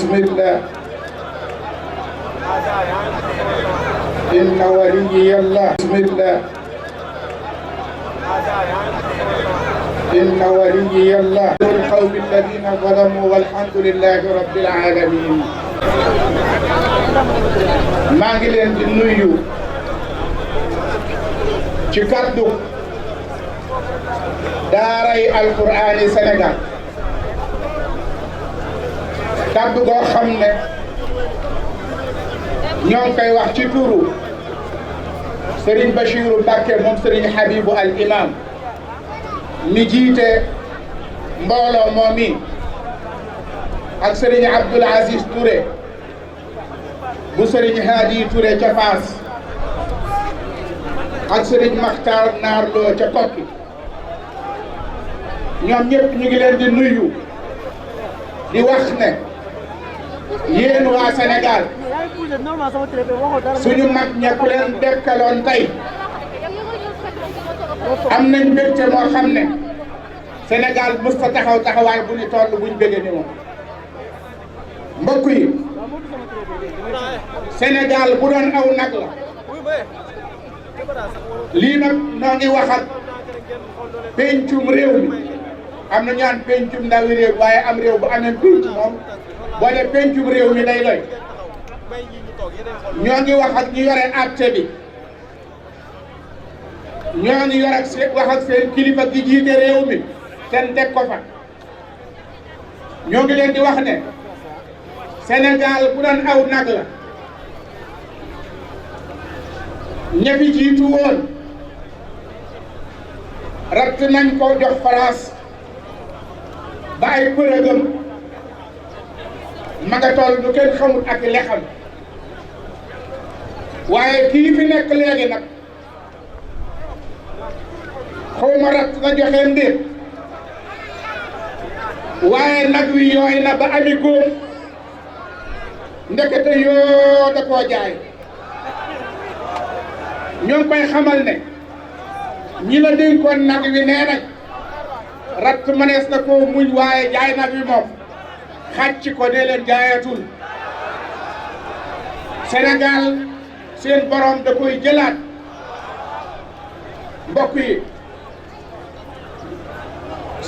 bismillah inna waliyallah bismillah inna waliyallah القوم الذين ظلموا والحمد لله رب العالمين maa ngi leen di nuyu ci kaddu daaray alqur'ani Sénégal kaddu goo xam ne ñoo ngi koy wax ci turu Serigne Bachirou Mbacké moom Serigne Habibou al imam mi jiite mbooloo moomi ak Serigne Abdoul Aziz Touré bu Serigne Hadi Touré ca Faas ak Serigne Makhtar Naar Lo ca Kokki ñoom ñëpp ñu ngi leen di nuyu di wax ne yéen waa Sénégal suñu mag ña ku leen dekkaloon tey am nañ mbégte moo xam ne Sénégal mës ta taxaw taxawaay bu ñu toll buñ bëggee ni moom mbokk yi Sénégal bu doon aw nag la lii nag noo ngi waxat pencum réew mi am na ñaan pencum ndawi réew waaye am réew bu amee penc moom boo ne pencum réew mi day doy ñoo ngi wax ak ñu yore àtte bi ñoo ngi yor ak wax ak seen kilifa gi jiite réew mi ten teg ko fa ñoo ngi leen di wax ne Sénégal bu doon aw nag la ña fi jiitu woon ratt nañ ko jox France ba ay përëgam ma nga toll du kenn xamul ak lexam waaye kii fi nekk léegi nag xawma ratt na joxe mbir waaye nag wi yooy na ba ami góom ndekete yoo da koo jaay ñoo ngi koy xamal ne ñi la dénkoon nag wi nee nañ ratt mënees na koo muñ waaye jaay nag wi moom xàcc ko dee leen jaayatul Sénégal seen borom da koy jëlaat mbokk yi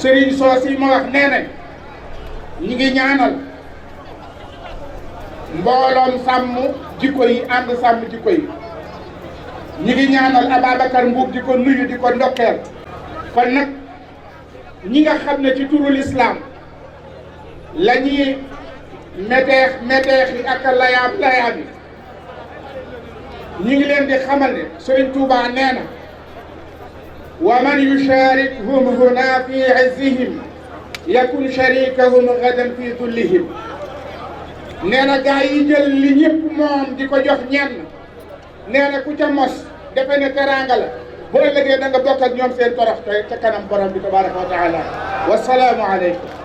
Serigne soos yi ma wax nee nañ ñi ngi ñaanal mbooloom sàmm jikko yi ànd sàmm jikko yi ñi ngi ñaanal Ababacar Mbuub di ko nuyu di ko ndokkeel kon nag ñi nga xam ne ci turu l'islam la ñuy meteex yi ak layaab yi ñi ngi leen di xamal ne Serigne Touba nee na wa man yusharikhum huna fi izzihim yakun sharikahum gadan fi dullihim nee na gaa yi jël li ñëpp moom di ko jox ñenn nee na ku ca mos defe ne teraanga la bu ëllëgee da nga bokk ak ñoom seen torox ca kanam borom bi tabaraka wa taala wasalaamu aleykum